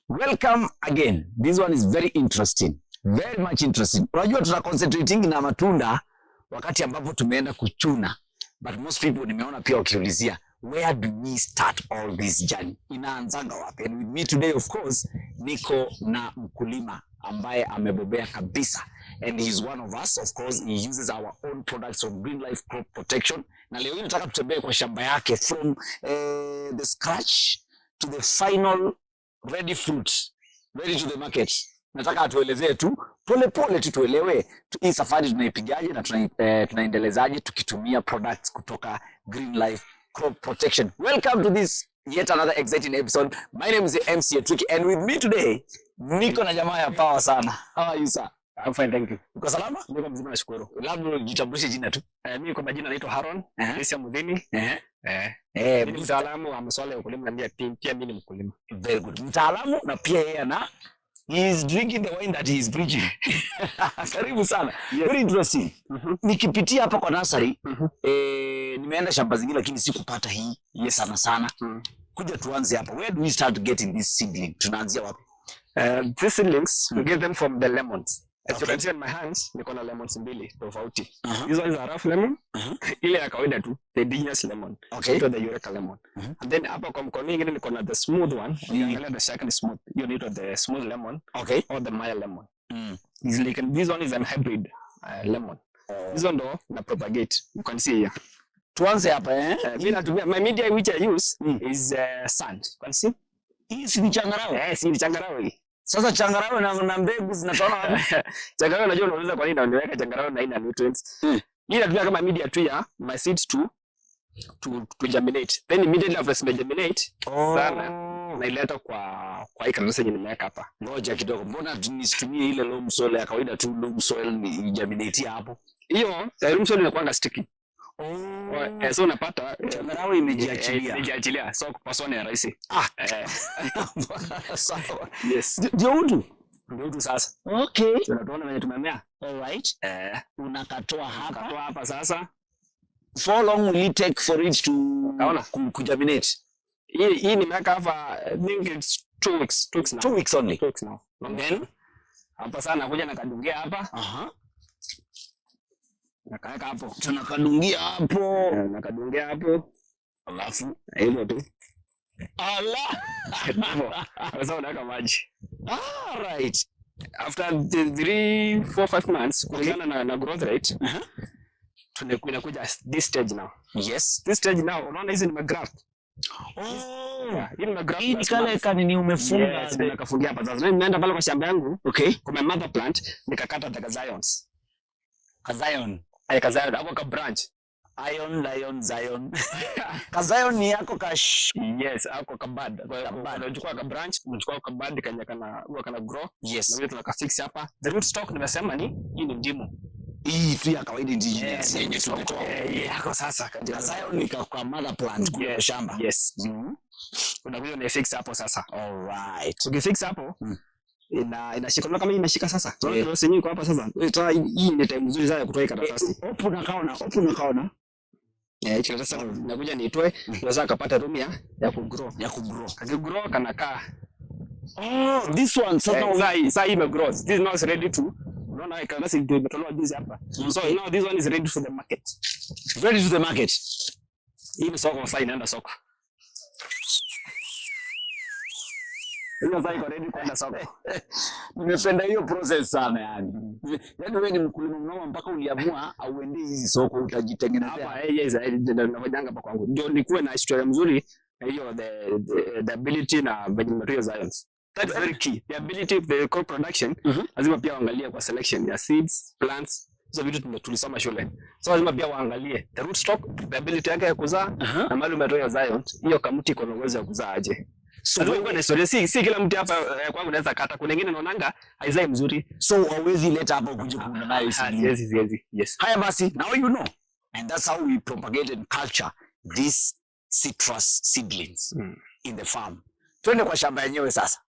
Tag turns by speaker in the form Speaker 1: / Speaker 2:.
Speaker 1: Welcome again. This one is very interesting. Very much interesting. Unajua tuna concentrating na matunda wakati ambapo tumeenda kuchuna. But most people nimeona pia wakiulizia, where do we start all this journey? Inaanzanga wapi? And with me today, of course, niko na mkulima ambaye amebobea kabisa, and he is one of us. Of course, he uses our own products from Green Life Crop Protection, na leo hii nataka tutembee kwa shamba yake from the scratch to the final ready fruit, ready to the market. Nataka atuelezee tu pole pole tu tuelewe hii safari tunaipigaje na tunaendelezaje tukitumia products kutoka Green Life Crop Protection. Welcome to this yet another exciting episode. My name is MC Tricky, and with me today niko na jamaa ya power sana. How are you, sir?
Speaker 2: I'm fine, thank you.
Speaker 1: Uko salama?
Speaker 2: Niko mzima, nashukuru.
Speaker 1: Labda ujitambulishe jina tu.
Speaker 2: Mimi kwa majina naitwa Haron Christian Mudhini. Mimi ni mtaalamu wa masuala ya ukulima na pia mimi ni mkulima.
Speaker 1: Very good. Mtaalamu na pia yeye ana he is drinking the wine that he is preaching. Karibu sana. Very interesting. Nikipitia hapa kwa nursery, nimeenda shamba zingine lakini sikupata hii sana sana. Kuja tuanze hapa. Where do we start getting this seedling? Tunaanzia wapi?
Speaker 2: These seedlings, we get them from the lemons. As you can see on my hands, niko na lemons mbili tofauti. This one is a rough lemon. Ile ya kawaida tu, the indigenous lemon. Inaitwa the Eureka lemon. And then hapa kwa mkono mwingine niko na the smooth one. Ukiangalia the shaka ni smooth. Hiyo inaitwa the smooth lemon or the Maya lemon. Is like this one is an hybrid lemon. This one ndo na propagate. You can see here.
Speaker 1: Tuanze hapa, eh?
Speaker 2: Mimi natumia my media which I use is sand. You can see?
Speaker 1: Hii si ni changarawe?
Speaker 2: Eh, si ni changarawe hii.
Speaker 1: Sasa changarawe na mbegu zinatoka wapi?
Speaker 2: Changarawe, unajua unauliza kwa nini niweka changarawe na ina nutrients. Hii natumia kama media tu ya my seeds to germinate. Then immediately after zime germinate sana, naileta kwa hii karatasi yenye nimeweka hapa.
Speaker 1: Ngoja kidogo, mbona nisitumie ile loam soil ya kawaida tu, loam soil ni germinate hapo?
Speaker 2: Hiyo loam soil inakuanga sticky. So unapata
Speaker 1: Changarawe imejiachilia.
Speaker 2: Imejiachilia. So kupasua ni rahisi.
Speaker 1: Ah. Sawa.
Speaker 2: Yes.
Speaker 1: Ndio utu.
Speaker 2: Ndio tu sasa. Tunatuona venye tumemea.
Speaker 1: All right. Unakatoa hapa.
Speaker 2: Katoa hapa sasa.
Speaker 1: For how long will it take for it to
Speaker 2: Kaona?
Speaker 1: Kugerminate?
Speaker 2: Hii nimeweka hapa, I think it's 2 weeks, 2 weeks now.
Speaker 1: 2 weeks only.
Speaker 2: 2 weeks now.
Speaker 1: Then
Speaker 2: Hapa sasa nakuja nakadungia hapa, nakaweka hapo.
Speaker 1: Tunakadungia hapo.
Speaker 2: Nakadungia hapo.
Speaker 1: Alafu
Speaker 2: Hivyo tu.
Speaker 1: Ala.
Speaker 2: Hivyo. Sasa unaweka maji.
Speaker 1: All right.
Speaker 2: After the 3, 4, 5 months, kulingana na growth rate, inakuja this stage now. This stage now, unaona hizi ni magraft.
Speaker 1: Oh.
Speaker 2: Yeah, hii ni magraft.
Speaker 1: Hii ni kale kanini umefunga.
Speaker 2: Yes, nikafungia hapa sasa. Nimeenda pale kwa shamba yangu, kwa my mother plant, nikakata the kazions.
Speaker 1: Kazion.
Speaker 2: Ay, kazion hapo ka branch.
Speaker 1: Ion, Lion, Zion. Kazion ni yako kash.
Speaker 2: Yes, hapo ka bud. Unachukua ka branch, unachukua ka bud kanya kana huwa kana grow. Na vile tunakafix hapa. The root stock nimesema ni hii ni ndimu.
Speaker 1: Hii tu ya kawaida, indigenous yenye tumetoa.
Speaker 2: Eh, yako sasa.
Speaker 1: Kazion ni kwa mother plant kule kwa shamba.
Speaker 2: Yes. Unakuja unaifix hapo sasa.
Speaker 1: All right.
Speaker 2: Ukifix hapo, inashika. Unaona kama hii imeshika sasa. Unaona karatasi yenyewe iko hapa sasa. Sasa hii ni time nzuri sana ya kutoa hii karatasi.
Speaker 1: Open nakaona, open nakaona.
Speaker 2: Eh, hii karatasi nakuja niitoe, unaweza kapata room ya kugrow.
Speaker 1: Ya kugrow.
Speaker 2: Kakigrow kanakaa.
Speaker 1: Oh, this one sasa.
Speaker 2: Sasa hii imegrow. This now is ready to, unaona hii karatasi ndio imetolewa juzi hapa. So now this one is ready for the market.
Speaker 1: Ready to the market.
Speaker 2: Hii ni soko sasa, inaenda soko. Hiyo sasa iko ready kwenda soko.
Speaker 1: Nimependa hiyo process sana yani. Yaani wewe ni mkulima mnoma mpaka uliamua auende hizi soko utajitengenezea.
Speaker 2: Hapa, yes, ndio nafanyanga hapa kwangu. Ndio nikuwe na historia mzuri na hiyo the ability na venye material science. That's very key. The ability of the crop production, lazima pia waangalie kwa selection ya seeds, plants. Hizo vitu tulisoma shule. So lazima pia waangalie the root stock, the ability yake ya kuzaa na mahali umetoa hiyo scion, hiyo kamuti iko na uwezo wa kuzaa aje.
Speaker 1: So
Speaker 2: Lazima ikuwe na historia. Si kila mti hapa kwangu naweza kata. Kuna wengine naonanga haizai mzuri.
Speaker 1: So hauwezi leta hapa ukuje kuunda nayo
Speaker 2: Ah,
Speaker 1: seedling.
Speaker 2: siwezi, siwezi. Yes.
Speaker 1: Haya basi, now you know. And that's how we propagate and culture these citrus seedlings in the farm. Twende kwa shamba yenyewe sasa.